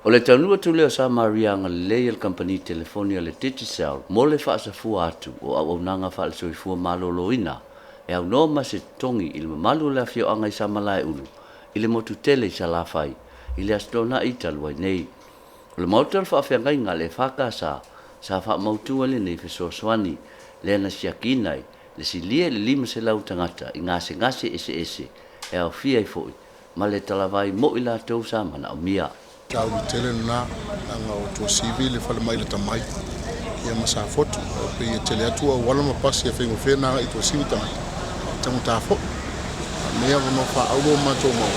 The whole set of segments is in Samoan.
O le taunuu atu lea o Samaria agalelei a le kamupani telefoni a le Digicel mo le faasafua atu o auaunaga faale-soifua maloloina e aunoa ma se totogi i le mamalu o le afioaga i Samalaeulu i le motu tele i Salafai i le Aso Toonai talu ai nei. O le maota o le faafeagaiga a le EFKS sa faamautu ai lenei fesoasoani lea na siakiina ai le silia i le 500 tagata i gasegase eseese e aofia ai foi ma le talavai mo i latou sa manaomia. Taulu tele lena leaga o Tuasivi le falemai lata mai ia ma Safotu. E pei e tele atu auala ma pasi e faigofie ona agai i Tuasivi tagata e taugata foi. A o lenei avanoa faaauro ua matou maua,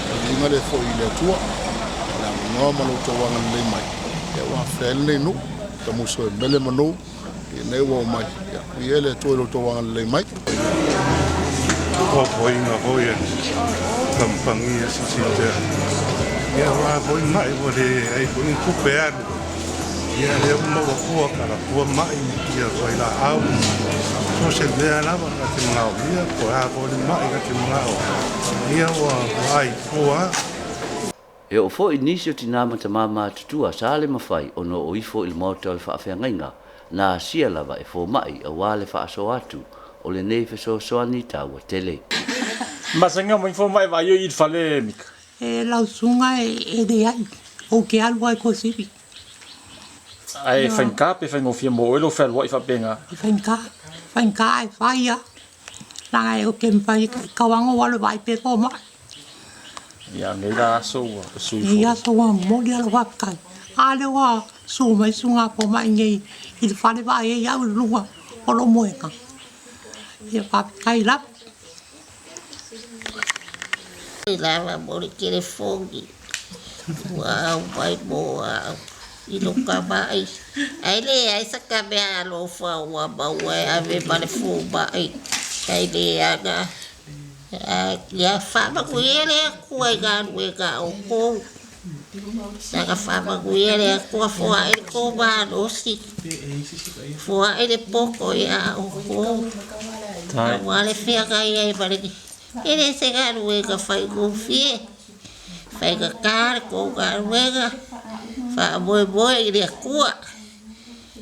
o le viiga lea foi i le Atua o le avanoa ma lo outou agalelei mai ua afea ai lenei nuu, tamuso e mele manu i lenei ua omai. Ia viia le Atua i lo outou agalelei mai. Fuafuaina foi e kamupani a Sisita ia aua foi ma'i ua leai foi ni tupe alu ia lea ua maua fua kalafua ma'i ia vailaau so se mea lava na te manaomia po o le a foi le ma'i na te manao ia ua vaai fua. E oo foi i nisi o tinā ma tamā matutua sa le mafai ona oo ifo i le maota o le faafeagaiga na asia lava e fomai aua le faasoa atu o lenei fesoasoani taua tele. Masani mai fomai vaai i le fale Mika. E lau susuga e leai, ou te alu lava i Tuasivi. Ae faigata pe faigofie mo oe lou fealuai faapena? E faigata, faigata ae fai lava. Leaga ou te mafai, tau lava ona ou alu e vaai pe toa mai. Ia nei la aso ua sui foi. Nei aso ua momoli lava lau faafetai. A lea ua susu mai susuga fomai nei i le fale vaai ai au i luga o lou moega. Ia faafetai lava. Lava mo le telefoni ua aumai mo au i lou tamai ae leai saka mea alofa ua maua e ave ma le fomai ai leaga ia faamanuia le Atua i galuega a outou. Leaga faamanuia le Atua foai le tou malosi, foai le poto ia outou aua le feagai ai ma le E le se galuega faigofie, faigata le tou galuega, faamoemoe i le Atua.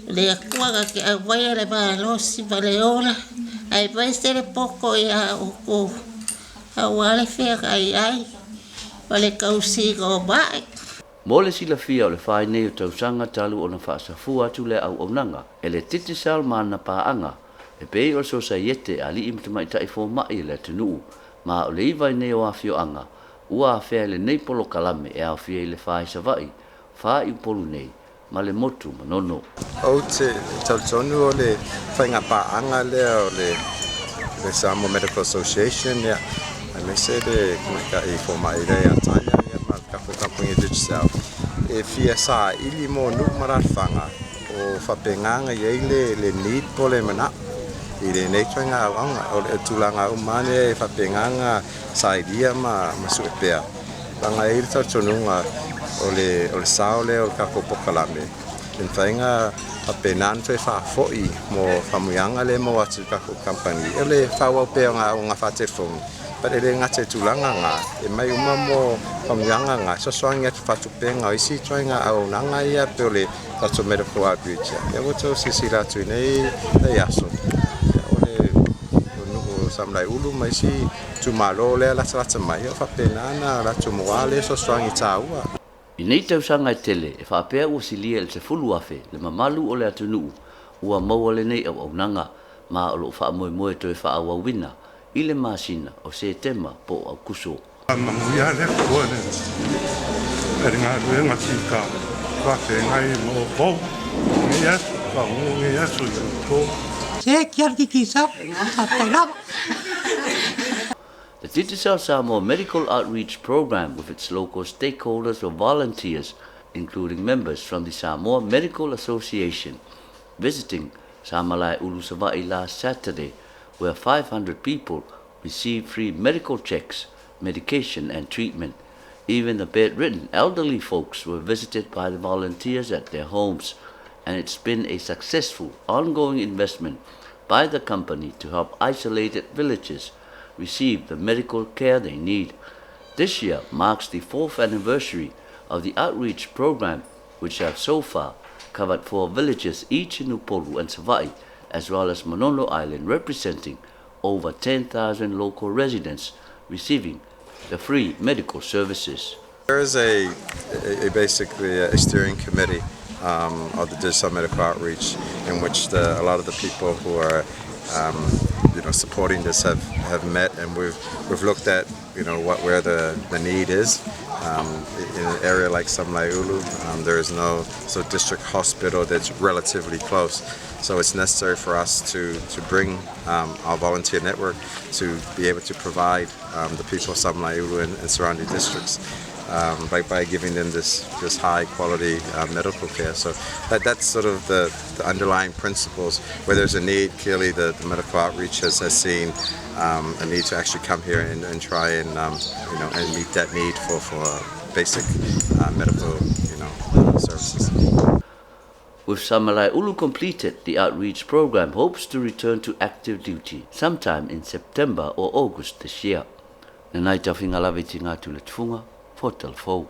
O le Atua na te aumaia le malosi ma le ola, aemaise le poto ia outou, aua le feagai ai ma le tausiga o mai. Mo le silafia o le fai nei o tausaga talu ona faasafua atu le auaunaga e le Digicel ma ana paaga e pei o le Sosaiete a Alii ma Tamaitai Fomai a le atunuu ma o le iva ai nei o afioaga ua afea i lenei polokalame e aofia i le fa i Savaii, fa i Upolu nei ma le motu Manono. Ou te talitonu o le faiga paaga lea o le Samoa Medical Association aemaise le tamaitai fomai lea ia Tanya ma le tatou kamupani Digicel e fia saili mo nuu ma alaalafaga o faapena ona i ai le need po o le manao i lenei ituaiga auauna. O le tulaga uma lava lea e faapena ona sailia ma sue pea, leaga e i ai le talitonuga o le sao lea o le tatou polokalame e mafai ona faapena ona toe faafoi mo faamanuiaga lea e maua atu i le tatou kamupani. O le faaauau pea o auaunaga faatelefoni, but e le gata i tulaga na, e aumai uma mo faamanuiaga na, e fesoasoani atu i faatupega o isi ituaiga auaunaga ia pei o le tatou medical outreach. Ia ua outou silasila atu i nei aso, o le nuu o Samalaeulu ma isi itumalo lea latalata mai, o faapena ona latou maua lea fesoasoani taua. I nei tausaga e tele, e faapea ua silia i le 10,000 le mamalu o le atunuu ua maua lenei auaunaga ma o lo o faamoemoe toe faaauauina i le masina o Setema po o Aukuso. Faamanuia le Atua i le galuega fita faafeagai ma outou i lenei aso, faaugu lenei aso i outou. Se kia kiki sa, faafetai lava. The Digicel Samoa Medical Outreach Program with its local stakeholders or volunteers, including members from the Samoa Medical Association, visiting Samalaeulu Savaii last Saturday, where 500 people received free medical checks, medication and treatment. Even the bedridden elderly folks were visited by the volunteers at their homes, and it's been a successful ongoing investment by the company to help isolated villages receive the medical care they need. This year marks the 4th anniversary of the outreach program, which have so far covered 4 villages each in Upolu and Savai'i, as well as Manono Island, representing over 10,000 local residents receiving the free medical services. There is basically a steering committee of the Digicel Medical Outreach, in which a lot of the people who are supporting this have met, and we've looked at where the need is. In an area like Samalaeulu, there is no district hospital that's relatively close, so it's necessary for us to bring our volunteer network to be able to provide the people of Samalaeulu and surrounding districts by giving them this high quality medical care. So that's sort of the underlying principles. Where there's a need, clearly the medical outreach has seen a need to actually come here and try and meet that need for basic medical services. With Samalaeulu completed, the outreach program hopes to return to active duty sometime in September or August this year. Nanai tawhinga lawe ti ngā tūle tufunga, for Telefou.